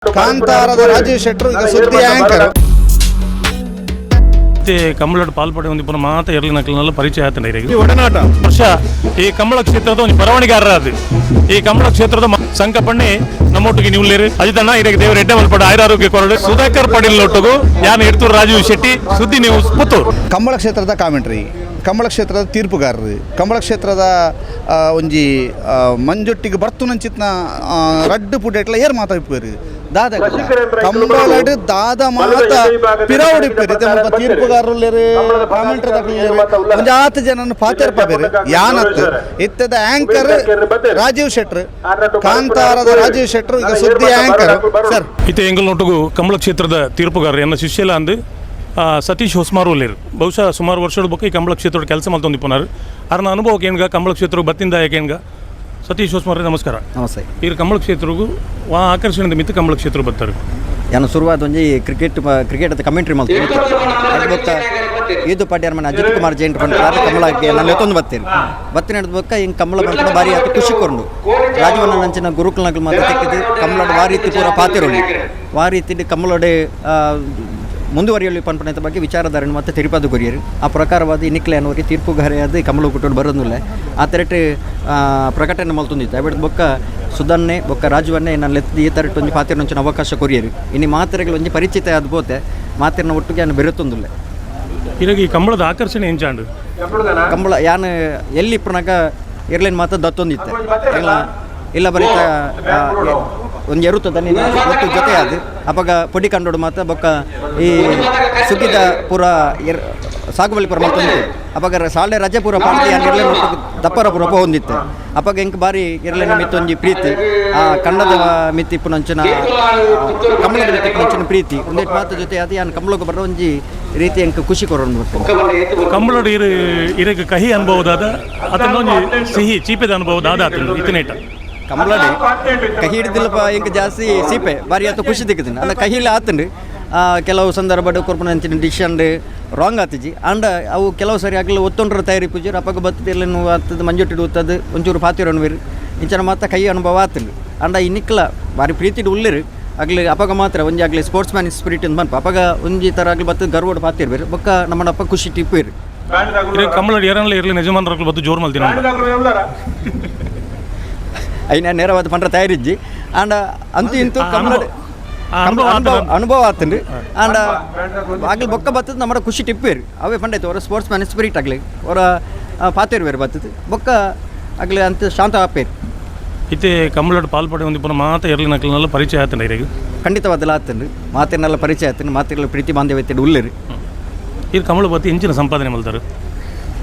ಕಾಂತಾರದ ರಾಜೀವ್ ಶೆಟ್ಟರು ಈಗ ಸುದ್ದಿ ಆ್ಯಂಕರ್. ಮತ್ತೆ ಕಂಬಳಡ್ ಪಾಲ್ಪಡೆ ಒಂದು ಪುನಃ ಮಾತ ಎರ್ಲಿನಕ್ಲೆಲ್ಲ ಪರಿಚಯ ಆತಂಡ ಇರೆಗ್. ಒಡನಾಟ. ವರ್ಷ ಈ ಕಂಬಳ ಕ್ಷೇತ್ರದ ಒಂದು ಬರವಣಿಗಾರರ ಅದು. ಈ ಕಂಬಳ ಕ್ಷೇತ್ರದ ಸಂಕಪಣ್ಣೆ ನಮ್ಮೊಟ್ಟಿಗೆ ನೀವು ಅಜಿತಣ್ಣ, ಇರೆಗ್ ದೇವರ ಎಡ್ಡೆ ಮಲ್ಪಡ, ಆಯುರಾರೋಗ್ಯ ಕೊರಡು. ಸುಧಾಕರ್ ಪಡಿಲ್ ಒಟ್ಟಿಗೂ ಯಾನ್ ಎಡ್ತೂರು ರಾಜೀವ್ ಶೆಟ್ಟಿ, ಸುದ್ದಿ ನ್ಯೂಸ್, ಪುತ್ತೂರು. ಕಂಬಳ ಕ್ಷೇತ್ರದ ಕಾಮೆಂಟ್ರಿ, ಕಂಬಳ ಕ್ಷೇತ್ರದ ತೀರ್ಪುಗಾರರು, ಕಂಬಳ ಕ್ಷೇತ್ರದ ಒಂಜಿ ಮಂಜೊಟ್ಟಿಗೆ ಬರ್ತುನಂಚಿತ್ನ ರಡ್ಡು ಪುಟೆಟ್ಲ ಏರ್ ಮಾತಾಡ್ಪೇರು ದಾದ ಕಂಬಳಡ್ ದಾದ ಮಾತ ಪಿರಾವುಡು ಇಪ್ಪೇರು. ಇತ್ತೆ ಮುಲ್ಪ ತೀರ್ಪುಗಾರರು, ಕಾಮೆಂಟ್ರಿ ಒಂಜಿ ಆತ್ ಜನನ ಪಾತೆರ್ಪ ಬೇರೆ ಯಾನತ್. ಇತ್ತದ ಆ್ಯಂಕರ್ ರಾಜೀವ್ ಶೆಟ್ರು, ಕಾಂತಾರದ ರಾಜೀವ್ ಶೆಟ್ರು ಈಗ ಸುದ್ದಿ ಆ್ಯಂಕರ್ ಸರ್. ಇತ್ತೆ ಎಂಗಲ್ನೊಟ್ಟಿಗೂ ಕಂಬಳ ಕ್ಷೇತ್ರದ ತೀರ್ಪುಗಾರರು, ಎನ್ನ ಶಿಷ್ಯಲ ಅಂದು ಸತೀಶ್ ಹೊಸ್ಮಾರು ಉಲ್ಲೇರು. ಬಹುಶಃ ಸುಮಾರು ವರ್ಷದ ಬೊಕ್ಕ ಈ ಕಂಬಳ ಕ್ಷೇತ್ರದ ಕೆಲಸ ಮಲ್ತೊಂದಿಪ್ಪುನಾರು. ಅರ್ನ ಅನುಭವಕ್ಕೆ ಏನ್ಗ, ಕಂಬಳ ಕ್ಷೇತ್ರ ಬತ್ತಿಂದ ಏಕೇನ್ಗ? ಸತೀಶ್ ಹೊಸ್ಮಾರ್ರೆ, ನಮಸ್ಕಾರ. ನಮಸ್ತೆ. ಈ ಕಂಬಳ ಕ್ಷೇತ್ರಗೂ ವಾ ಆಕರ್ಷಣೆದ ಮಿತ್ತು ಕಂಬಳ ಕ್ಷೇತ್ರ ಬರ್ತಾರೆ? ನಾನು ಶುರುವಾದ ಒಂಜಿ ಕ್ರಿಕೆಟ್ ಕ್ರಿಕೆಟ್ ಕಮೆಂಟ್ರಿ ಮಲ್ತು. ಅದು ಬೊಕ್ಕ ಈದು ಪಾಡ್ಯಾರ ಮನೆ ಅಜಿತ್ ಕುಮಾರ್ ಜೈನ್ ಪಂಡ ಕಮಲಕ್ಕೆ ನಾನು ಎತ್ತೊಂದು ಬತ್ತೀನಿ ಬತ್ತಿನ ಹಿಡ್ದು ಬೊಕ್ಕ ಹಿಂಗೆ ಕಮಲ ಬಂದ ಬಾರಿ ಆತ ಖುಷಿ ಕೊಂಡು ರಾಜವನ್ನ ನಂಚಿನ ಗುರುಕುಲಗಳು ಮಾತ್ರ ತೆಕ್ಕಿದ್ದು ಕಮಲಡ್ ವಾ ರೀತಿ ಪೂರ ಪಾತಿರೋಳಿ ವಾ ರೀತಿ ಕಮಲಡೆ ಮುಂದುವರಿಯಲಿ ಪನ್ಪಣದ ಬಗ್ಗೆ ವಿಚಾರಧಾರಣೆ ಮತ್ತು ತಿರುಪದು ಕೊರಿಯರು. ಆ ಪ್ರಕಾರವಾದ ಇನ್ನಿಕ್ಲೆ ಅನ್ನೋರಿ ತೀರ್ಪುಗಾರಿಯಾದ ಕಮಲ ಕುಟ್ಟೋಡು ಬರೋದಿಲ್ಲ. ಆ ತೆರಟು ಪ್ರಕಟಣೆ ಮಲ್ತೊಂದಿತ್ತು. ಅವೆಡ್ ಬೊಕ್ಕ ಸುಧನ್ನೆ ಬೊಕ್ಕ ರಾಜುವನ್ನೇ ನಾನು ಲೆತ್ತ ಈ ತರಟ್ಟು ಒಂಜಿ ಪಾತಿರ ಅವಕಾಶ ಕೊರಿಯರು. ಇನ್ನು ಮಾತ್ರೆಗಳು ಒಂಜಿ ಪರಿಚಿತ ಆದ ಪೋತೆ ಮಾತಿನ ಒಟ್ಟಿಗೆ ನಾನು ಬೆರೆತೊಂದಿಲ್ಲ. ಇರಾಗ ಈ ಕಂಬಳದ ಆಕರ್ಷಣೆ ಎಂಚಾಂಡು? ಕಂಬಳ ಯಾನ್ ಎಲ್ಲಿ ಇಪ್ಪನಾಗ ಇರ್ಲೇನು ಮಾತ್ರ ದತ್ತೊಂದಿತ್ತೆ ಇಲ್ಲ ಇಲ್ಲ ಬರೀತ ಒಂದು ಎರುತ್ತ ದನಿ ಒಟ್ಟು ಜೊತೆ ಅದು ಅಪಗ ಪೊಡಿ ಕಂಡೋಡು ಮಾತ್ರ. ಬೊಕ್ಕ ಈ ಸುಗ್ಗಿದ ಪೂರ ಎರ್ ಸಾಗುವಳಿ ಪೂರ ಮಲ್ತೊಂದಿತ್ತು. ಅಪಗ ಸಾಲೆ ರಜೆ ಪೂರ ಪಾಡ್ದು ಯಾನ್ ಇರ್ಲೇನು ಒಟ್ಟು ದಪ್ಪರ ಪೂರ ಪೋವೊಂದಿತ್ತೆ. ಅಪಗ ಎಂಕ್ ಬಾರಿ ಇರ್ಲೇನ ಮಿತ್ತೊಂಜಿ ಪ್ರೀತಿ, ಆ ಕನ್ನಡದ ಮಿತ್ತಿ ಇಪ್ಪುನಂಚಿನ, ಕಮಲದ ಮಿತ್ತಿ ಇಪ್ಪುನಂಚಿನ ಪ್ರೀತಿ ಒಂದೆಟ್ ಮಾತ್ರ ಜೊತೆ ಅದು ಯಾನ್ ಕಮಲಕ್ಕೆ ಬರೋ ಒಂಜಿ ರೀತಿ ಎಂಕ್ ಖುಷಿ ಕೊರೊಂದು ಬರ್ತದೆ. ಕಂಬಳಡ್ ಇರು ಇರಗ ಕಹಿ ಅನುಭವದಾದ ಅದನ್ನ ಒಂಜಿ ಸಿಹಿ ಚೀಪೆದ ಅನುಭವದಾದ ಆತಂದು ಇತನೇಟ? ಕಮಲಡೆ ಕಹಿ ಹಿಡ್ದಿಲ್ಲಪ್ಪ. ಇಂಕ ಜಾಸ್ತಿ ಸೀಪೆ ಬಾರಿ ಆತ ಖುಷಿ ತಿಕ್ಕುದಿನ ಅಂದ ಕಹಿಲ ಆತಂಡು. ಕೆಲವು ಸಂದರ್ಭ ಕೊರ್ಪುನ ಅಂಚಿನ ಡಿಶನ್ ರಾಂಗ್ ಆತಿಜಿ. ಅಂಡ ಅವು ಕೆಲವು ಸರಿ ಆಗಲಿ ಒತ್ತೊಂಡ್ರ ತಯಾರಿ ಪೂಜೆ ಅಪ್ಪಗ ಬತ್ತದ ಆತದ ಮಂಜೊಟ್ಟಿಡು ಉತ್ತದು ಒಂಚೂರು ಪಾತಿರೊನ್ವಿರು ಇಂಚಿನ ಮಾತ್ರ ಕೈ ಅನುಭವ ಆತಂಡು. ಅಂಡ ಈ ನಿಕ್ಲ ಬಾರಿ ಪ್ರೀತಿಡು ಉಳ್ಳಿರು ಆಗ್ಲಿ. ಅಪಗ ಮಾತ್ರ ಒಂಜಿ ಆಗಲಿ ಸ್ಪೋರ್ಟ್ಸ್ ಮ್ಯಾನ್ ಸ್ಪಿರಿಟ್ ಅಂತ ಪನ್ಪ. ಅಪಗ ಒಂಜಿ ಥರ ಆಗಲಿ ಬತ್ತದ ಗರ್ವಡ್ ಪಾತಿರ್ಬೇರು. ಬೊಕ್ಕ ನಮ್ಮನಪ್ಪ ಖುಷಿ ಟಿಪ್ಪಿರು. ಇರಗ ಕಂಬಳಡ್ ಏರನ್ಲ ಇರ್ಲಿ ಯಜಮಾನರಕ್ಲು ಬತ್ತು ಜೋರ್ ಮಲ್ತಿನ? ಐನ ನೇರವಾದ ಪಂಡ್ರ ತಯಾರಿಜ್ಜಿ. ಅಂಡ ಅಂತೂ ಇಂತೂ ಕಮಲಡ್ ಆ ಅನುಭವ ಅನುಭವ ಆತನ. ಅನುಭವ ಆತಂಡು. ಅಂಡ ಆಗಲಿ ಬೊಕ್ಕ ಬತ್ತದ ನಮ್ಮ ಖುಷಿ ಟಿಪ್ಪೇರು ಅವೇ ಪಂಡೈತು. ಅವರ ಸ್ಪೋರ್ಟ್ಸ್ ಮ್ಯಾನ್ ಸ್ಪಿರಿಟ್ ಆಗಲಿ ಅವರ ಪಾತೇರು ಬೇರೆ ಬತ್ತದ ಬೊಕ್ಕ ಆಗಲಿ ಅಂತ ಶಾಂತ ಆಪೇರು. ಇತ್ತೆ ಕಂಬಳಡ್ ಪಾಲ್ಪಡೆ ಒಂದು ಪುನಃ ಮಾತ ಎರ್ಲಿನಕ್ಲೆಲ್ಲ ಪರಿಚಯ ಆತಂಡ ಇರಗ? ಖಂಡಿತವಾದಲ್ಲ ಆತಂಡು. ಮಾತಿನೆಲ್ಲ ಪರಿಚಯ ಆತಂಡು. ಮಾತಿನ ಪ್ರೀತಿ ಬಾಂಧವ್ಯ ಉಳ್ಳೇರು. ಇರ್ ಕಂಬಳ ಬತ್ತಿ ಇಂಚಿನ ಸಂಪಾದನೆ ಮಲ್ತಾರೆ?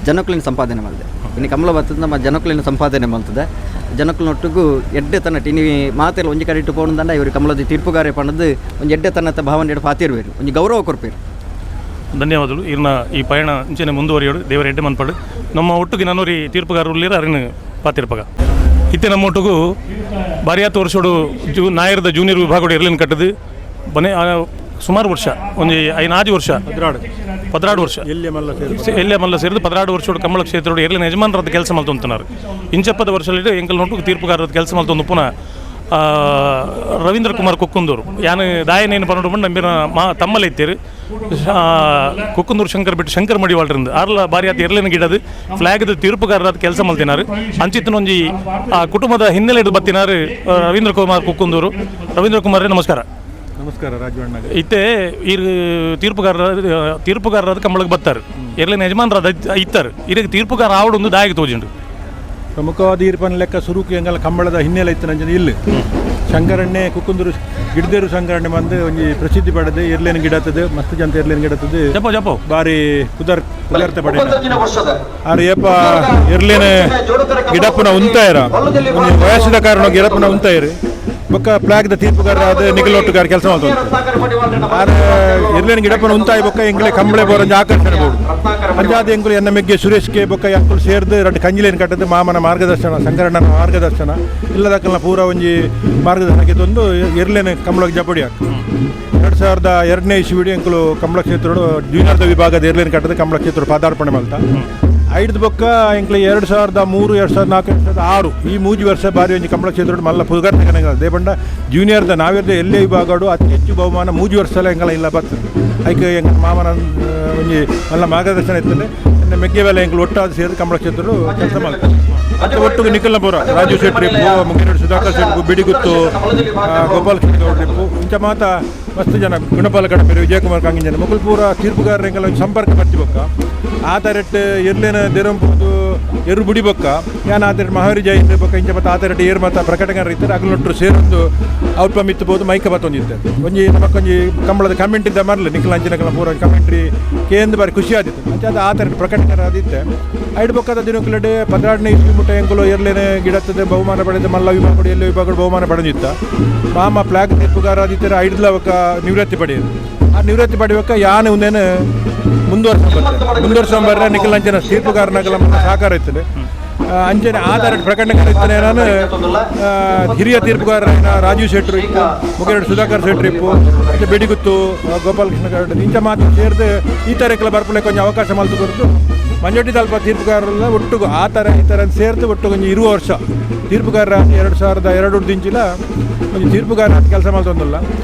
ಜನಕುಲಿನ ಸಂಪಾದನೆ ಮಾಡಿದೆ. ಇನ್ನು ಕಮಲ ಬತ್ತದ ನಮ್ಮ ಜನಕುಲಿನ ಸಂಪಾದನೆ ಮಾಡ್ತದೆ. ಜನಕುಲನೊಟ್ಟಿಗೂ ಎಡ್ಡೆ ತನ್ನ ಇನಿ ಮಾತೆಲ್ಲ ಒಂಜಿ ಕಡೆ ಇಟ್ಟು ಪೋಣದಂಡ ಇವರು ಕಮಲದ ತೀರ್ಪುಗಾರೆ ಪಣದು ಒಂಜಿ ಎಡ್ಡೆ ತನ್ನತ್ತ ಭಾವನೆ ಎಡ್ ಪಾತಿರ್ವೇರು, ಒಂಜಿ ಗೌರವ ಕೊರ್ಪೇರು. ಧನ್ಯವಾದಗಳು. ಇರ್ನ ಈ ಪಯಣ ಇಂಚನೆ ಮುಂದುವರಿಯೋಡು, ದೇವರ ಎಡ್ಡೆ ಮನ್ಪಡು. ನಮ್ಮ ಒಟ್ಟಿಗೆ ನನ್ನೂರಿ ತೀರ್ಪುಗಾರರು ಉಳ್ಳೀರ, ಅರಿನ ಪಾತಿರ್ಪಗ. ಇತ್ತೆ ನಮ್ಮ ಒಟ್ಟಿಗೂ ಬಾರಿಯಾತ ವರ್ಷೋಡು ನಾಯರದ ಜೂನಿಯರ್ ವಿಭಾಗಡು ಇರ್ಲಿನ ಕಟ್ಟದು ಬನೆ ಸುಮಾರು ವರ್ಷ, ಒಂಜಿ ಐನಾಜಿ ವರ್ಷ, 12 ವರ್ಷ. ಎಲ್ಲಿ ಮಲ್ಲ ಸೇರಿ. ಎಲ್ಲೇ ಮಲ್ಲ ಸೇರಿದು 12 ವರ್ಷೋಡು ಕಂಬಳ ಕ್ಷೇತ್ರಡು ಎರ್ಲಿನ ಯಜಮಾನರದ ಕೆಲಸ ಮಲ್ತೊಂತನಾರು. ಇಂಚಪ್ಪದ ವರ್ಷದಲ್ಲಿ ಎಂಕಲ್ ನೋಟು ತೀರ್ಪುಗಾರರದ ಕೆಲಸ ಮಲ್ತೊಂದು ಪುನಃ ರವೀಂದ್ರ ಕುಮಾರ್ ಕುಕ್ಕುಂದೂರು. ಯಾನು ದಾಯನೇನು ಪನ್ನೊಂಡು ಬಂದು ನಂಬಿನ ಮಾ ತಮ್ಮಲೆ ಇತ್ತೀರು. ಕುಕ್ಕುಂದೂರು ಶಂಕರ್ ಬಿಟ್ಟು ಶಂಕರ್ ಮಡಿವಾಳ್ರಿಂದ ಆರ್ಲ ಬಾರಿ ಆತ ಎರ್ಲಿನ ಗಿಡದು ಫ್ಲಾಗ್ದ ತೀರ್ಪುಗಾರರಾದ ಕೆಲಸ ಮಲ್ತಿನಾರು. ಅಂಚಿತ್ತನೊಂಜಿ ಆ ಕುಟುಂಬದ ಹಿನ್ನೆಲೆ ಹಿಡಿದು ಬತ್ತಿನಾರು ರವೀಂದ್ರ ಕುಮಾರ್ ಕುಕ್ಕುಂದೂರು. ರವೀಂದ್ರ ಕುಮಾರ್, ನಮಸ್ಕಾರ. ನಮಸ್ಕಾರ ರಾಜವಣ್ಣಗೆ. ಇತ್ತೆ ಈರ್ ತೀರ್ಪುಗಾರರ ತೀರ್ಪುಗಾರರಾದ ಕಂಬಳಕ್ಕೆ ಬತ್ತಾರೆ, ಎರ್ಲಿನ ಯಜಮಾನರಾದ ಇತ್ತಾರೆ. ಇರಗ ತೀರ್ಪುಗಾರ ಆವಡೊಂದು ದಾಯಕ ತೋಜಿಂಡು? ಪ್ರಮುಖವಾದ ಈರ್ಪನ್ ಲೆಕ್ಕ ಸುರುಕು ಎಂಗಲ ಕಂಬಳದ ಹಿನ್ನೆಲೆ ಇತ್ತು ನಂಜನ ಇಲ್ಲಿ ಶಂಕರಣ್ಣೆ ಕುಕ್ಕುಂದೂರು ಗಿಡದೇರು ಶಂಕರಣ್ಣೆ ಬಂದು ಒಂಜಿ ಪ್ರಸಿದ್ಧಿ ಪಡೆದು ಎರ್ಲೇನ ಗಿಡತ್ತದು ಮಸ್ತ್ ಜನ ಎರ್ಲೇನ ಗಿಡತ್ತದು. ಜಪೋ ಜಪೋ. ಬಾರಿ ಪುದರ್ ಪುದರ್ತೆ ಪಡೆದ ಆರ್ ಏಪ ಎರ್ಲೇನ ಗಿಡಪ್ಪನ ಉಂತಾಯರ ಒಂಜಿ ವಯಸ್ಸಿದ ಕಾರಣ ಗಿಡಪ್ಪನ ಉಂತಾಯರು. ಬೊಕ್ಕ ಫ್ಲಾಗ್ದ ತೀರ್ಪುಗಾರ ಆದ ನಿಗಲೊಟ್ಟುಗಾರ ಕೆಲಸ ಮಾಡ್ತಾರೆ. ಆರ್ ಎರ್ಲೇನ ಗಿಡಪ್ಪನ ಉಂತಾಯಿ ಬೊಕ್ಕ ಎಂಗ್ಲೆ ಕಂಬಳೆ ಬೋರಂಜ ಆಕರ್ಷಣೆ ಬೋಡು ಪಂಚಾಯತ್ ಎಂಕುಲು ಎನ್ನ ಮೆಗ್ಗೆ ಸುರೇಶ್ಗೆ ಬೊಕ್ಕ ಎಂಕುಲು ಸೇರ್ದು ರಡ್ಡು ಕಂಜಿಲೇನು ಕಟ್ಟದು. ಮಾಮನ ಮಾರ್ಗದರ್ಶನ, ಶಂಕರಣ್ಣನ ಮಾರ್ಗದರ್ಶನ ಇಲ್ಲದಕ್ಕಲ್ನ ಪೂರ ಒಂಜಿ ಮಾರ್ಗದರ್ಶನಕ್ಕೆ ತಂದು ಎರ್ಲೇನ ಕಂಬಳಕ್ಕೆ ಜಪಡಿ ಹಾಕು. 2002ನೇ ಇಸ್ವಿಡಿ ಎಂಕುಲು ಕಂಬಳ ಕ್ಷೇತ್ರಡು ಜೂನಿಯರ್ದ ವಿಭಾಗದ ಎರ್ಲೇನು ಕಟ್ಟದು ಕಂಬಳ ಕ್ಷೇತ್ರ ಪಾದಾರ್ಪಣೆ ಮಲ್ತ. ಐದು ಬೊಕ್ಕ ಎಂಕ್ಲೆ 2003 2004 2006 ಈ ಮೂಜಿ ವರ್ಷ ಬಾರಿ ಒಂಜಿ ಕಂಬಳ ಕ್ಷೇತ್ರ ಮಲ್ಲ ಪುಗರ್ತೆ ಕನಗ ದೇಪಂಡ ಜೂನಿಯರ್ದ ನಾವಿರ್ದ ಎಲ್ಲೇ ವಿಭಾಗಡು ಅತಿ ಹೆಚ್ಚು ಬಹುಮಾನ ಮೂಜಿ ವರ್ಷಲ ಎಂಕಲ ಇಲ್ಲ ಬರ್ತದೆ. ಐಕ್ ಎಂಕ ಮಾಮನ ಒಂಜಿ ಮಲ್ಲ ಮಾರ್ಗದರ್ಶನ ಇರ್ತದೆ. ಮೆಗ್ಗೆ ವೇಲೆ ಎಂಕಲು ಒಟ್ಟಾದ ಸೇರಿ ಕಂಬಳ ಕ್ಷೇತ್ರ ಕೆಲಸ ಮಾಡ್ತಾರೆ. ಮತ್ತೆ ಒಟ್ಟಿಗೆ ನಿಖಿಲ್ನ ಪುರ ರಾಜು ಶೆಟ್ಟಿ ಇಪ್ಪು, ಮುಗಿನೋಡು ಸುಧಾಕರ್ ಶೆಟ್ಟಿ, ಬಿಡಿಗುತ್ತು ಗೋಪಾಲ್ ಕೃಷ್ಣ ಗೌಡ್ರು ಇಪ್ಪು, ಇಂಚ ಮಾತ ಮಸ್ತ್ ಜನ ಗುಣಪಾಲ ಕಡಪೇರು ವಿಜಯಕುಮಾರ್ ಕಾಂಗಿಂಜನ ಮುಕುಲ್ ಪೂರ ತೀರ್ಪುಗಾರರ ಎಂಕಲ ಒಂಜಿ ಸಂಪರ್ಕ ಬರ್ತಿ ಬೊಕ್ಕ ಆ ತರೆಟ್ ಎರ್ಲೇನ ದೆರಂಪುದು ಎರು ಬುಡಿ ಬೊಕ್ಕ ಯಾನ್ ಆ ತರೆಟ್ ಮಹಾವೀರ ಜೈನ್ ಬೊಕ್ಕ ಇಂಚ ಮತ್ತೆ ಆ ತರೆಟ್ ಏರು ಮಾತ ಪ್ರಕಟಗಾರ ಇತ್ತಾರೆ ಅಗಲೊಟ್ಟು ಸೇರೊಂದು ಔಟ್ಪ ಮಿತ್ತಬಹುದು ಮೈಕ ಬತ್ತೊಂದಿತ್ತೆ. ಒಂಜಿ ನಮಕ್ಕೊಂಜಿ ಕಂಬಳದ ಕಮೆಂಟ್ ಇದ್ದ ಮರ್ಲು ನಿಖಿಲ್ ಅಂಚಿನಕಲ ಪೂರ ಕಮೆಂಟ್ರಿ ಕೇಂದ್ರ ಬಾರಿ ಖುಷಿ ಆದಿತ್ತು. ಅಂಚ ಅದು ಆ ಥರ ಪ್ರಕಟಗಾರ ಆದಿತ್ತೆ. ಐಡು ಬೊಕ್ಕದ ದಿನಕ್ಕುಲಡೆ 12ನೇ ಇಸ್ವಿ ಮುಟ್ಟ ಎಂಕುಲು ಎರ್ಲೇನೆ ಗಿಡತ್ತದೆ ಬಹುಮಾನ ಪಡೆದ ಮಲ್ಲ ವಿಭಾಗ ಎಲ್ಲ ವಿಭಾಗ ಬಹುಮಾನ ಪಡೆದಿತ್ತ. ಮಾಮ ಫ್ಲಾಗ್ ತೀರ್ಪುಗಾರ ಆದಿತ್ತರ ಐಡ್ಲ ಬೊಕ್ಕ ನಿವೃತ್ತಿ ಪಡೆಯೋದು. ಆ ನಿವೃತ್ತಿ ಪಡೆಯುವಕ್ಕ ಯಾನು ಒಂದೇನು ಮುಂದುವರ್ಸ ಬರ್ರೆ ನಿಖಿಲ್ ಅಂಚಿನ ತೀರ್ಪುಗಾರನಾಗಲ ಸಹಕಾರ ಇರ್ತದೆ. ಅಂಚನೆ ಆಧಾರ ಪ್ರಕಟಣೆ ಇರ್ತದೆ. ನಾನು ಹಿರಿಯ ತೀರ್ಪುಗಾರರಾಯಿನ ರಾಜೀವ್ ಶೆಟ್ಟರು ಇಪ್ಪು, ಮುಗಿರಡು ಸುಧಾಕರ್ ಶೆಟ್ಟರು ಇಪ್ಪು, ಮತ್ತು ಬೆಡಿಗುತ್ತು ಗೋಪಾಲಕೃಷ್ಣ ಗೌಡ ಇಂಚ ಮಾತು ಸೇರಿದು ಈ ಥರ ಬರ್ಪುಲೆ ಕೊಂಚ ಅವಕಾಶ ಮಲ್ತು ಕೊರತು ಮಂಜೊಟ್ಟಿ ತಲ್ಪ ತೀರ್ಪುಗಾರರೆಲ್ಲ ಒಟ್ಟುಗು ಆ ಥರ ಈ ಥರ ಸೇರ್ದು ಒಟ್ಟು ಕೊಂಚ ಇರುವ ವರ್ಷ ತೀರ್ಪುಗಾರರ 2002 ದಿಂಚಿಲ ಒಂಜಿ ತೀರ್ಪುಗಾರ ಕೆಲಸ ಮಲ್ತೊಂದುಲ್ಲ.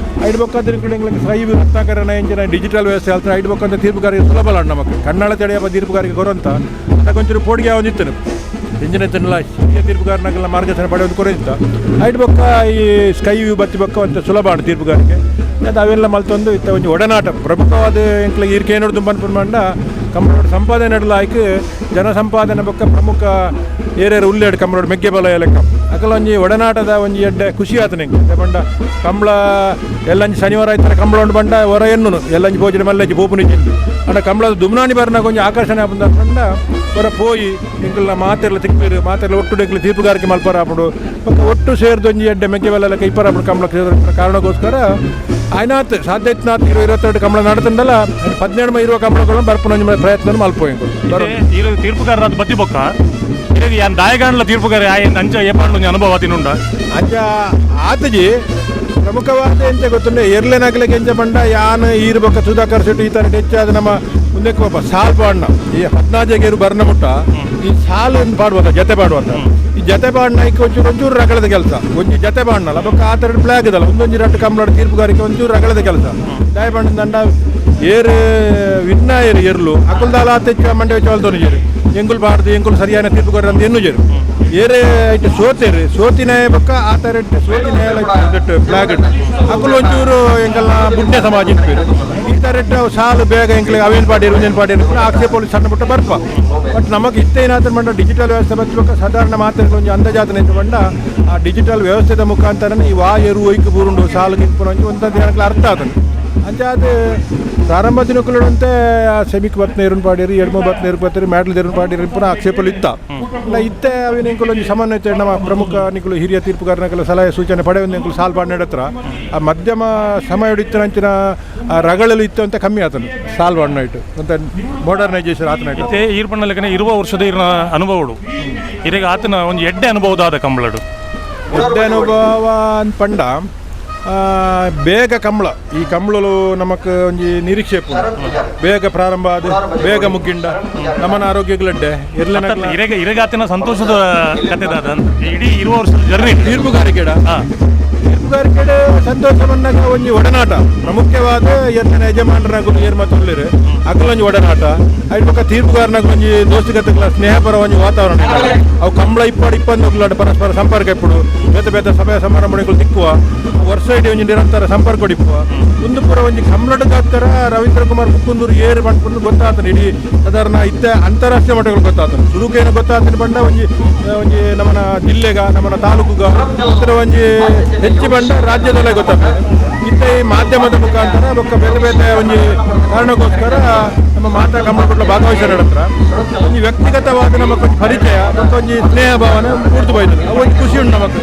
ಐದು ಬೊಕ್ಕಂತ ಎಂಕ್ಲೆಗ್ ಸೈ ರತ್ನಾಕರಣ ಎಂಚಿನ ಡಿಜಿಟಲ್ ವ್ಯವಸ್ಥೆ ಅಲ್ತ ಐದು ಬೊಕ್ಕಂತ ತೀರ್ಪುಗಾರಿಗೆ ಸುಲಭ ಅಲ್ಲ. ನಮಕ್ ಕನ್ನಡ ತಡೆಯಪ್ಪ ತೀರ್ಪುಗಾರಿಗೆ ಕೊರಂತ ಅದಕ್ಕೊಂಚೂರು ಪೋಡಿಗೆ ಅವನಿತ್ತನು ಎಂಜಿನ ತಿನ್ನಲ ಹಿರಿಯ ತೀರ್ಪುಗಾರನಾಗೆಲ್ಲ ಮಾರ್ಗದರ್ಶನ ಪಡೆಯೋದು ಕೊರೆಯಿತ್ತ. ಐದು ಬೊಕ್ಕ ಈ ಸ್ಕೈ ವ್ಯೂ ಬತ್ತಿ ಬೊಕ್ಕ ಅಂತ ಸುಲಭ ಉಂಟು ತೀರ್ಪುಗಾರಿಕೆ. ಅದು ಅವೆಲ್ಲ ಮಲ್ತೊಂದು ಇತ್ತ ಒಂಜಿ ಒಡನಾಟ ಪ್ರಮುಖವಾದ ಎಂಕ್ಲೆಗ್ ಈರ್ಕೆ ಏನೋಡು ತುಂಬ ಅನ್ಪುನ ಕಂಬಳೋಡು ಸಂಪಾದನೆ ನಡಲ ಆಯ್ಕೆ ಜನ ಸಂಪಾದನೆ ಬೊಕ್ಕ ಪ್ರಮುಖ ಏರೇರು ಉಲ್ಲೇಡು ಕಂಬಳೋಡು ಮೆಗ್ಗೆ ಬಲ ಲೆಕ್ಕ ಅಕಲ ಒಂಜಿ ಒಡನಾಟದ ಒಂಜಿ ಎಡ್ಡೆ ಖುಷಿ ಆತನ ಎಂಕ್ ಬಂಡ ಕಂಬಳ ಎಲ್ಲಂಜಿ ಶನಿವಾರ ಆಯ್ತಾರೆ ಕಂಬಳ ಉಂಡು ಬಂಡ ಹೊರ ಎನ್ನುನು ಎಲ್ಲಂಜಿ ಪೋಜನೆ ಮಲ್ಲಂಜಿ ಪೋಪುನಿ ಚಿಂದು ಅಂಡ ಕಂಬಳದ ದುಮ್ನಾನಿ ಬರ್ನಾಗ ಒಂಜಿ ಆಕರ್ಷಣೆ ಆಪುಂಡು ಪಂಡ ಹೊರ ಪೋಯಿ ಎಂಕಲ್ನ ಮಾತೆರ್ಲ ತಿಕ್ಪೇರು ಮಾತೆರ್ಲ ಒಟ್ಟು ಎಂಕ್ಲು ತೀರ್ಪುಗಾರಿಕೆ ಮಲ್ಪರ ಆಪುಂಡು ಬೊಕ್ಕ ಒಟ್ಟು ಸೇರ್ದು ಒಂಜಿ ಎಡ್ಡೆ ಮೆಗ್ಗೆ ಬಲ ಲೆಕ್ಕ ಇಪ್ಪರ ಆಪುಂಡು ಕಂಬಳ ಕಾರಣಕ್ಕೋಸ್ಕರ ಆಯ್ನಾತ್ ಸಾಧ್ಯ ಇತ್ತು 22 ಕಂಬಳ ನಡತಂಡಲ್ಲ 17 ಇರುವ ಕಂಬಳಗಳನ್ನು ಬರ್ಪುನ ಒಂಜಿ ಪ್ರಯತ್ನ ಮಲ್ಪೋ ಎಂಕುಲು. ಇರು ತೀರ್ಪುಗಾರರ ಬತ್ತಿ ಬೊಕ್ಕ ಇರೆಗ್ ಯಾನ್ ದಾಯಗಾಂಡ್ಲ ತೀರ್ಪುಗಾರ ಆಯನ್ ಅಂಚ ಏಪಾಂಡ್ಲ ಒಂಜಿ ಅನುಭವ ತಿನ್ನುಂಡ. ಅಂಚ ಆತಜಿ ಪ್ರಮುಖವಾದ ಎಂಚ ಗೊತ್ತುಂಡೆ ಎರ್ಲೆನಾಗ್ಲಿಕ್ಕೆ ಎಂಚ ಬಂಡ ಯಾನ್ ಈರು ಬೊಕ್ಕ ಸುಧಾಕರ್ ಶೆಟ್ಟಿ ಈ ಥರ ಹೆಚ್ಚಾದ ನಮ್ಮ ಮುಂದಕ್ಕೆ ಒಬ್ಬ ಸಾಲ್ ಪಾಡ್ನ ಈ ಹದಿನಾಜೆಗೆ ಬರ್ನ ಮುಟ್ಟ ಈ ಸಾಲು ಪಾಡುವಂತ ಜತೆ ಪಾಡುವಂತ ಈ ಜತೆ ಪಾಡ್ನ ಐಕ್ ಒಂಚೂರು ಒಂಚೂರು ರಗಳದ ಕೆಲಸ ಒಂಜಿ ಜತೆ ಪಾಡ್ನಲ್ಲ ಬೊಕ್ಕ ಆ ಥರ ಫ್ಲಾಗ್ ಇದಲ್ಲ ಒಂದೊಂಜಿ ರಟ್ಟು ಕಂಬಳ ತೀರ್ಪುಗಾರಿಕೆ ಒಂಚೂರು ರಗಳದ ಕೆಲಸ ದಾಯ ದಂಡ ಏರು ವಿನ್ನ ಏರು ಎರ್ಲು ಅಕುಲ್ದಾಲ ಆತೆಚ್ಚ ಮಂಡೆ ವೆಚ್ಚ ಜೇರು ಎಂಗುಲ್ ಬಾರ್ದು ಎಂಗುಲ್ ಸರಿಯಾದ ತೀರ್ಪುಗಾರ ಅಂತ ಎನ್ನು ಜೇರು ಏರೇ ಐಟ್ ಸೋತೇರು ಸೋತಿನ ಬೊಕ್ಕ ಆ ಥರ ಸೋತಿನ ಫ್ಲಾಗ್ ಅಕುಲು ಒಂಚೂರು ಎಂಕಲ್ನ ಬುಡ್ಡೆ ಸಮಾಜ ಇನ್ಪೇರು ಈ ಥರ ಸಾಲು ಬೇಗ ಎಂಕ್ಲಿಗೆ ಅವೇನು ಪಾಡಿರು ಒಂದೇನು ಪಾಡಿರು ಆಕ್ಷೇಪ ಸಣ್ಣ ಪುಟ್ಟ ಬರ್ಪ. ಬಟ್ ನಮಗೆ ಇತ್ತೇನಾದ್ರೂ ಮಂಡ ಡಿಜಿಟಲ್ ವ್ಯವಸ್ಥೆ ಬಚ್ಚಬೇಕು ಸಾಧಾರಣ ಮಾತ್ರ ಒಂಜಿ ಅಂದಾಜಾತನ ಇಂಚ ಬಂಡ ಆ ಡಿಜಿಟಲ್ ವ್ಯವಸ್ಥೆದ ಮುಖಾಂತರ ಈ ವಾ ಎರು ಒಯ್ಕು ಬೂರುಂಡು ಸಾಲು ಗಿನ್ಪುನ ಒಂಜಿ ಒಂದಂತ ಏನಕ್ಲ ಅರ್ಥ ಆತನು. ಅಂಚ ಅದು ಪ್ರಾರಂಭ ದಿನಕ್ಕುಲಂತೆ ಆ ಸೆಮಿಕ್ ಬತ್ನ ಎರುನ್ ಪಾಡಿರಿ ಎಡ್ಮೊ ಬತ್ನ ಎರು ಬತ್ತರಿ ಮ್ಯಾಡ್ಲ್ ಎರುನ್ ಪಾಡಿರಿ ಪುನಃ ಆಕ್ಷೇಪಲು ಇತ್ತ ಇಲ್ಲ ಇತ್ತೆ ಅವಿನ ಎಂಕುಲು ಒಂಜಿ ಸಮನ್ವಯತೆ ನಮ್ಮ ಪ್ರಮುಖ ನಿಕುಲು ಹಿರಿಯ ತೀರ್ಪುಗಾರನಕುಲು ಸಲಹೆ ಸೂಚನೆ ಪಡೆಯೊಂದು ಎಂಕುಲು ಸಾಲ್ ಪಾಡ್ ಹತ್ರ ಆ ಮಧ್ಯಮ ಸಮಯ ಇತ್ತು ಅಂಚಿನ ಆ ರಗಳಲು ಇತ್ತು ಅಂತ ಕಮ್ಮಿ ಆತನು ಸಾಲ್ ಪಾಡ್ನ ಇಟ್ಟು ಅಂತ ಮಾಡರ್ನೈಸೇಷನ್ ಆತನ ಇಟ್ಟು. ಇತ್ತೆ ಈರ್ಪಣ್ಣ ಲೆಕ್ಕನೆ ಇರುವ ವರ್ಷದ ಇರ್ನ ಅನುಭವಡು ಇರೆಗ್ ಆತನ ಒಂಜಿ ಎಡ್ಡೆ ಅನುಭವದಾದ ಕಂಬಳಡು. ಎಡ್ಡೆ ಅನುಭವ ಅಂತ ಪಂಡ ಬೇಗ ಕಂಬಳ ಈ ಕಂಬಳಲು ನಮಕ್ ಒಂಜಿ ನಿರೀಕ್ಷೆ ಇಪ್ಪುಂಡು. ಬೇಗ ಪ್ರಾರಂಭ ಆದ ಬೇಗ ಮುಗ್ಗಿಂಡ ನಮ್ಮನ ಆರೋಗ್ಯಗಳಡ್ಡೆ ಎರ್ಲೆನಕಲ ಇರೆಗ ಇರೆಗಾತಿನ ಸಂತೋಷದ ಕತೆ ದಾದ ಅಂತ ಇಡೀ ಇರುವ ವರ್ಷದ ಜರ್ನಿ ತೀರ್ಪುಗಾರಿಕೆಡ ತೀರ್ಪುಗಾರಿಕೆಡೆ ಸಂತೋಷ ಬಂದಾಗ ಒಂಜಿ ಒಡನಾಟ ಪ್ರಮುಖವಾದ ಎರ್ಲಿನ ಯಜಮಾನರಾಗಲು ಏರ್ ಮಾತುಳ್ಳಿರು ಅಕಲೊಂಜಿ ಒಡನಾಟ ಐಟ್ ಬೊಕ್ಕ ತೀರ್ಪುಗಾರನಾಗ ಒಂಜಿ ದೋಸ್ತಿಗತಗಳ ಸ್ನೇಹಪರ ಒಂಜಿ ವಾತಾವರಣ ಇಪ್ಪುಂಡು. ಅವು ಕಂಬಳ ಇಪ್ಪಾಡು ಇಪ್ಪಂದುಗ್ಲಾಡ್ ಪರಸ್ಪರ ಸಂಪರ್ಕ ಇಪ್ಪುಡು ಬೇತೆ ಬೇತೆ ಸಭೆ ಸಮಾರಂಭಗಳು ತಿಕ್ಕುವ ವರ್ಷ ಇಡೀ ಒಂಜಿ ನಿರಂತರ ಸಂಪರ್ಕ ಇಪ್ಪುವ ಒಂದು ಪೂರ ಒಂಜಿ ಕಂಬಳಗಾತ್ತರ ರವೀಂದ್ರ ಕುಮಾರ್ ಕುಕ್ಕುಂದೂರು ಏರು ಪಂಡ್ಪುಂದು ಗೊತ್ತಾತನ ಇಡೀ ಸಾಧಾರಣ ಇತ್ತೆ ಅಂತಾರಾಷ್ಟ್ರೀಯ ಮಟ್ಟಗಳು ಗೊತ್ತಾತನ ಸುರುಕೇನು ಗೊತ್ತಾತನ ಬಂಡ ಒಂಜಿ ಒಂಜಿ ನಮ್ಮನ ಜಿಲ್ಲೆಗ ನಮ್ಮನ ತಾಲೂಕುಗ ಇತರ ಒಂಜಿ ಹೆಚ್ಚು ಬಂಡ ರಾಜ್ಯದಲ್ಲೇ ಗೊತ್ತಾಗ್ತದೆ. ಇತ್ತ ಈ ಮಾಧ್ಯಮದ ಮುಖಾಂತರ ಬೊಕ್ಕ ಬೇತೆ ಬೇತೆ ಒಂಜಿ ಕಾರಣಕ್ಕೋಸ್ಕರ ನಮ್ಮ ಮಾತಾ ಕಂಬಳಕುಟ್ಲ ಭಾಗವಹಿಸೋ ಹತ್ರ ಒಂಜಿ ವ್ಯಕ್ತಿಗತವಾದ ನಮಗೊಂಜಿ ಪರಿಚಯ ಒಂಜಿ ಸ್ನೇಹ ಭಾವನೆ ಪೂರ್ತಿ ಹೋಯ್ತದೆ. ಅವು ಒಂಜಿ ಖುಷಿ ಉಂಟು ನಮಕ್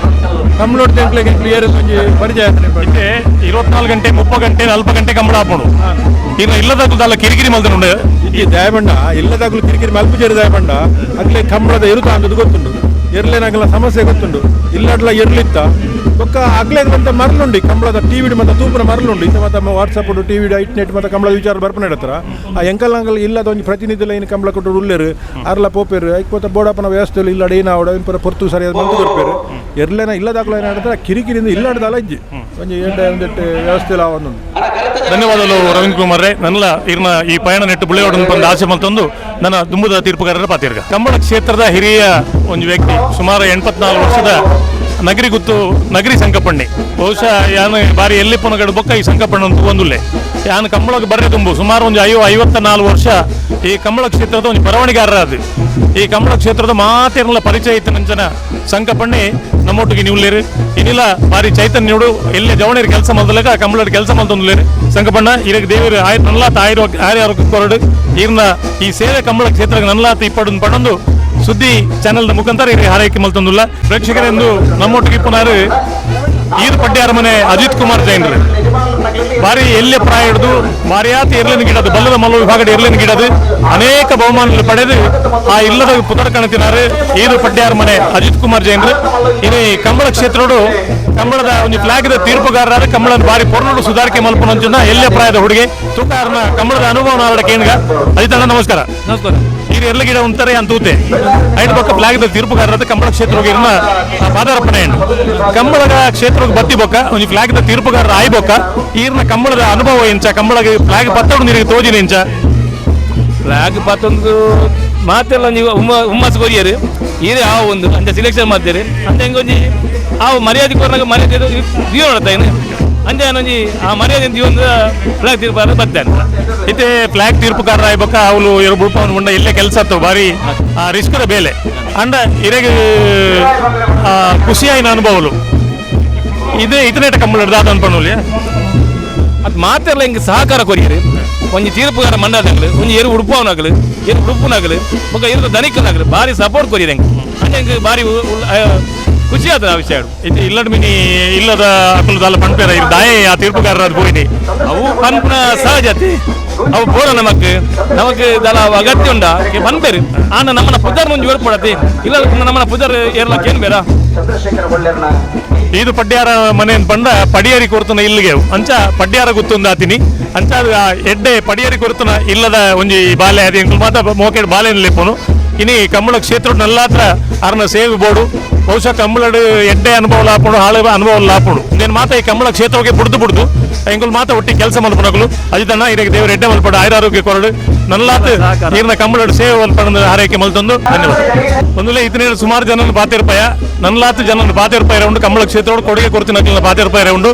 ಕಂಬಳೋಡ್ ಎಂಕ್ಲೆಗೆ ಕ್ಲಿಯರ್ ಒಂಜಿ ಪರಿಚಯ ಆಯ್ತದೆ. ಇತ್ತೆ 24 ಗಂಟೆ 30 ಗಂಟೆ 40 ಗಂಟೆ ಕಂಬಳ ಆಪುಂಡು ಇನ್ನು ಇಲ್ಲದಾಗ್ಲು ಕಿರಿಕಿರಿ ಮಲ್ತನುಂಡು. ಈ ದಯಬಂಡ ಇಲ್ಲದಾಗ್ಲು ಕಿರಿಕಿರಿ ಮಲ್ಪುಜೇರಿ ದಯಬಂಡ ಅಗ್ಲೆ ಕಂಬಳದ ಎರುತ ಅಂದದ್ದು ಗೊತ್ತುಂಡು ಎರ್ಲೆನಾಗಲ ಸಮಸ್ಯೆ ಗೊತ್ತುಂಡು ಇಲ್ಲಡ್ಲ ಎರ್ಲಿತ್ತ ಬೊಕ್ಕ ಅಗ್ಲೇಗ್ ಮಂತ ಮರಲುಂಡು ಕಂಬಳದ ಟಿವಿಡ್ ಮತ್ತೆ ತೂಪುನ ಮರಲುಂಡು ಇತ್ತ ಮತ್ತೆ ವಾಟ್ಸಪ್ ಟಿವಿಡ್ ಐಟ್ ನೆಟ್ ಮತ್ತೆ ಕಂಬಳದ ವಿಚಾರ ಬರ್ಪನೆ ಇಡತ್ತರ ಆ ಎಂಕಲ್ ಅಂಕಲ್ ಇಲ್ಲದ ಒಂಜಿ ಪ್ರತಿನಿಧಿಲ ಏನು ಕಂಬಳ ಕೊಟ್ಟು ಉಲ್ಲೇರು ಅರ್ಲ ಪೋಪೇರು ಐಕ್ ಬೋಡಪ್ಪನ ವ್ಯವಸ್ಥೆ ಇಲ್ಲ ಏನಾವಡ ಪೂರ ಪೊರ್ತು ಸರಿಯಾದ ಮಂತು ಕೊರ್ಪೇರು ಎರ್ಲೇನ ಇಲ್ಲದಾಗ್ಲ ಏನಾಡ್ತಾರೆ ಕಿರಿಕಿರಿಯಿಂದ ಇಲ್ಲಾಡ್ದಲ್ಲ ಇಜ್ಜಿ ಒಂಜಿ ಎಡ್ಡೆ ಒಂದೆಟ್ಟು ವ್ಯವಸ್ಥೆ ಇಲ್ಲ ಒಂದೊಂದು. ಧನ್ಯವಾದಗಳು ರವೀಂದ್ರ ಕುಮಾರ್ ರೇ. ನನ್ನ ಇರ್ನ ಈ ಪಯಣ ನೆಟ್ಟು ಬುಳೆಯೋಡನ್ನು ಬಂದ ಆಸೆ ಮಲ್ತೊಂದು ನನ್ನ ದುಂಬುದ ತೀರ್ಪುಗಾರರ ಪಾತಿರ್ಗ. ಕಂಬಳ ಕ್ಷೇತ್ರದ ಹಿರಿಯ ಒಂದು ವ್ಯಕ್ತಿ, ಸುಮಾರು 84 ವರ್ಷದ ನಗರಿ ಗುತ್ತು ನಗರಿ ಸಂಕಪಣ್ಣಿ. ಬಹುಶಃ ಯಾನು ಬಾರಿ ಎಲ್ಲಿ ಪುನಗಡು ಬೊಕ್ಕ ಈ ಸಂಕಪಣ್ಣ ಅಂತ ಒಂದುಲ್ಲೆ ಯಾನು ಕಂಬಳಕ್ಕೆ ಬರ್ರೆ ತುಂಬು ಸುಮಾರು ಒಂದು 54 ವರ್ಷ ಈ ಕಂಬಳ ಕ್ಷೇತ್ರದ ಒಂದು ಬರವಣಿಗಾರರ ಅದು. ಈ ಕಂಬಳ ಕ್ಷೇತ್ರದ ಮಾತೇರಲ್ಲ ಪರಿಚಯ ಇತ್ತು ನಂಚನ ಸಂಕಪಣ್ಣಿ ನಮ್ಮೊಟ್ಟಿಗೆ ನೀವುಲ್ಲೇರು. ಇನ್ನಿಲ್ಲ ಬಾರಿ ಚೈತನ್ಯುಡು ಎಲ್ಲಿ ಜವಣಿಯರು ಕೆಲಸ ಮಲ್ದಲಕ ಕಂಬಳದ ಕೆಲಸ ಮಲ್ತೊಂದುಲ್ಲೇರು. ಸಂಕಪಣ್ಣ ಇರಕ್ಕೆ ದೇವರು ಆಯ್ ನಲ್ಲಾತ ಆಯಿರ ಆರ್ಯ ಕೊರಡು ಈರ್ನ ಈ ಸೇವೆ ಕಂಬಳ ಕ್ಷೇತ್ರಕ್ಕೆ ನಲ್ಲಾತ ಇಪ್ಪಡು ಪಡೊಂದು ಸುದ್ದಿ ಚಾನೆಲ್ದ ಮುಖಾಂತರ ಇರಿ ಹಾರೈಕೆ ಮಲ್ತೊಂದುಲ್ಲ. ಪ್ರೇಕ್ಷಕರೆಂದು ನಮ್ಮೊಟ್ಟಿಗೆ ಇಪ್ಪನಾರು ಈರ್ ಪಡ್ಡೆ ಅರಮನೆ ಅಜಿತ್ ಕುಮಾರ್ ಜೈನ್ರು. ಬಾರಿ ಎಲ್ಲೆ ಪ್ರಾಯ ಹಿಡಿದು ಬಾರಿಯಾತ ಎರ್ಲಿನ ಗಿಡದು ಬಲ್ಲದ ಮಲ್ಲ ವಿಭಾಗದ ಎರ್ಲಿನ ಗಿಡದು ಅನೇಕ ಬಹುಮಾನಗಳು ಪಡೆದು ಆ ಇಲ್ಲದ ಪುದರ್ ಕಣತಿನಾರು ಈರು ಪಡ್ಡೆ ಅರಮನೆ ಅಜಿತ್ ಕುಮಾರ್ ಜೈನ್ರು. ಇನ್ನು ಈ ಕಂಬಳ ಕ್ಷೇತ್ರಡು ಕಂಬಳದ ಒಂದು ಫ್ಲಾಗ್ದ ತೀರ್ಪುಗಾರರಾದ ಕಂಬಳದ ಬಾರಿ ಪೊರ್ನೋಡು ಸುಧಾರಿಕೆ ಮಲ್ಪನಂಚುನ ಎಲ್ಲೆ ಪ್ರಾಯದ ಹುಡುಗಿ ತೂಕಾರನ ಕಂಬಳದ ಅನುಭವ ನಾರಡ ಕೇಣ್ಗ. ಅಜಿತ್ ಅಣ್ಣ ನಮಸ್ಕಾರ. ನಮಸ್ಕಾರ. ಈರು ಎರ್ಲ ಗಿಡ ಉಂತಾರೆ ಅಂತ ಊತೆ ಐದು ಪಕ್ಕ ಫ್ಲಾಗ್ದ ತೀರ್ಪುಗಾರರಾದ ಕಂಬಳ ಕ್ಷೇತ್ರಕ್ಕೆ ಇರ್ನ ಪಾದಾರ್ಪಣೆ ಕಂಬಳದ ಕ್ಷೇತ್ರಕ್ಕೆ ಬತ್ತಿ ಬೊಕ್ಕ ಒಂದು ಫ್ಲಾಗ್ದ ತೀರ್ಪುಗಾರರ ಆಯ್ ಬೊಕ್ಕ ಈರ್ನ ಕಂಬಳದ ಅನುಭವ ಇಂಚ ಕಂಬಳಗೆ ಫ್ಲಾಗ್ ಪತ್ತಡು ನೀರಿಗೆ ತೋಜಿನ ಇಂಚ ಫ್ಲಾಗ್ ಪತ್ತೊಂದು ಮಾತೆಲ್ಲ ನೀವು ಹುಮ್ಮಸ್ ಕೊರಿಯರು ಈರೇ ಆ ಒಂದು ಅಂಚ ಸೆಲೆಕ್ಷನ್ ಮಾಡ್ತೀರಿ ಅಂಚ ಹೆಂಗೊಂಜಿ ಆ ಮರ್ಯಾದೆ ಕೊರ್ನಾಗ ಮರ್ಯಾದೆ ದಿಯೋ ನೋಡ್ತಾಯಿನ ಅಂಚ ಏನೊಂಜಿ ಆ ಮರ್ಯಾದೆ ದಿಯೊಂದು ಫ್ಲಾಗ್ ತೀರ್ಪಾರ ಬರ್ತೇನೆ. ಇತ್ತೆ ಫ್ಲಾಗ್ ತೀರ್ಪುಗಾರರ ಆಯ್ಬೊಕ್ಕ ಅವಳು ಇರು ಬುಡ್ಪವನ್ ಉಂಡ ಇಲ್ಲೇ ಕೆಲಸ ಆತು ಬಾರಿ ರಿಸ್ಕರ ಬೇಲೆ ಅಂಡ ಇರೆಗೆ ಖುಷಿಯಾಯಿನ ಅನುಭವಲು ಇದೇ ಇತನೇಟ ಕಂಬಳ ದಾದ ಅನ್ಪಣ್ಣುಲಿಯ. ಅದು ಮಾತೆಲ್ಲ ಹಿಂಗೆ ಸಹಕಾರ ಕೊರಿಯರು ಒಂಜಿ ತೀರ್ಪುಗಾರ ಮಂಡಲದಾಗಲು ಒಂಜಿ ಏರು ಉಡುಪವನಾಗಲು ಏರು ಉಡುಪುನಾಗಲು ಬೊಕ್ಕ ಏರು ದನಿಕನಾಗಲು ಭಾರಿ ಸಪೋರ್ಟ್ ಕೊರಿಯರು ಹೆಂಗೆ ಅಂಚ ಹೆಂಗೆ ಭಾರಿ ಖುಷಿ ಆತದ ಆ ವಿಷಯ. ಇತ್ತೆ ಇಲ್ಲಡ್ ಮಿನಿ ಇಲ್ಲದ ಅಕುಲದಲ್ಲ ಪಣ್ಪೇರ ಇರು ದಾಯೆ ಆ ತೀರ್ಪುಗಾರರ ಅದು ಪೋಯಿನಿ. ಅವು ಪನ್ಪುನ ಸಹಜತೆ ಅವು ಬೋಡ ನಮಕ್ ನಮಕ್ ದಲ ಅವು ಅಗತ್ಯ ಉಂಡ ಪನ್ಪೇರು ಆನ ನಮ್ಮನ ಪುದರ್ ಮುಂಜಿ ಏರ್ಪಡತಿ ಇಲ್ಲ ನಮ್ಮನ ಪುದರ್ ಏರ್ಲಕ್ಕೆ ಏನು ಬೇಡ. ಇದು ಪಡ್ಯಾರ ಮನೆ ಪಂಡ ಪಡಿಯರಿ ಕೊರ್ತುನ ಇಲ್ಲಿಗೆ ಅಂಚ ಪಡ್ಯಾರ ಗುತ್ತೊಂದು ಆತಿನಿ ಅಂಚ ಅದು ಆ ಎಡ್ಡೆ ಪಡಿಯರಿ ಕೊರ್ತುನ ಇಲ್ಲದ ಒಂಜಿ ಬಾಲೆ ಅದು ಎಂಕುಲು ಮಾತ ಮೋಕೆಡ್ ಬಾಲೆ ಲೆಪ್ಪುನು. ಇನಿ ಕಂಬಳ ಕ್ಷೇತ್ರ ನಲ್ಲಾತ್ರ ಅರ್ನ ಸೇವೆ ಬೋಡು ಬಹುಶಃ ಕಂಬಳಡು ಎಡ್ಡೆ ಅನುಭವ ಲಾಪುಡು ಹಾಳು ಅನುಭವ ಲಾಪುಡು నేను ಮಾತ ಈ ಕಂಬಳ ಕ್ಷೇತ್ರಕ್ಕೆ ಬುಡ್ದು ಬುಡ್ದು ಎಂಕುಲು ಮಾತ ಒಟ್ಟಿ ಕೆಲಸ ಮಲ್ಪನಕುಲು ಅಜಿತಣ್ಣ ಇದಕ್ಕೆ ದೇವರು ಎಡ್ಡೆ ಮಲ್ಪಡು ಆಯುರಾರೋಗ್ಯ ಕೊರಡು ನಲ್ಲಾತ್ ನೀರಿನ ಕಂಬಳಡು ಸೇವೆ ಮಲ್ಪಡು ಆರೈಕೆ ಮಲ್ತೊಂದು ಧನ್ಯವಾದ. ಒಂದುಲೇ ಇತನೇ ಸುಮಾರು ಜನ ಬಾತಿರ್ಪಾಯ ನಲ್ಲಾತ್ ಜನ ಬಾತಿರ್ಪಾಯ ಉಂಡು ಕಂಬಳ ಕ್ಷೇತ್ರ ಕೊಡುಗೆ ಕೊಡ್ತೀನಿ ನಕ್ಲಿನ ಬಾತಿರ್ಪಾಯ ಉಂಡು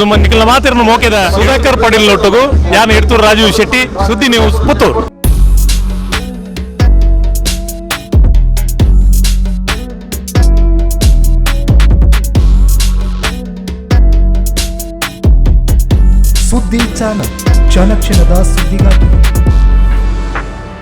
ನಿಮ್ಮ ನಿಖಿಲ ಮಾತಿರ್ನ ಮೋಕೆದ ಸುಧಾಕರ್ ಪಡಿಲ್ ಒಟ್ಟುಗು ಯಾನ್ ಇರ್ತೂರು ರಾಜೀವ್ ಶೆಟ್ಟಿ, ಸುದ್ದಿ ನ್ಯೂಸ್, ಪುತ್ತೂರು. ಸುದ್ದಿ ಚಾನಲ್ ಕ್ಷಣ ಕ್ಷಣದ ಸುದ್ದಿಗಾಗಿ.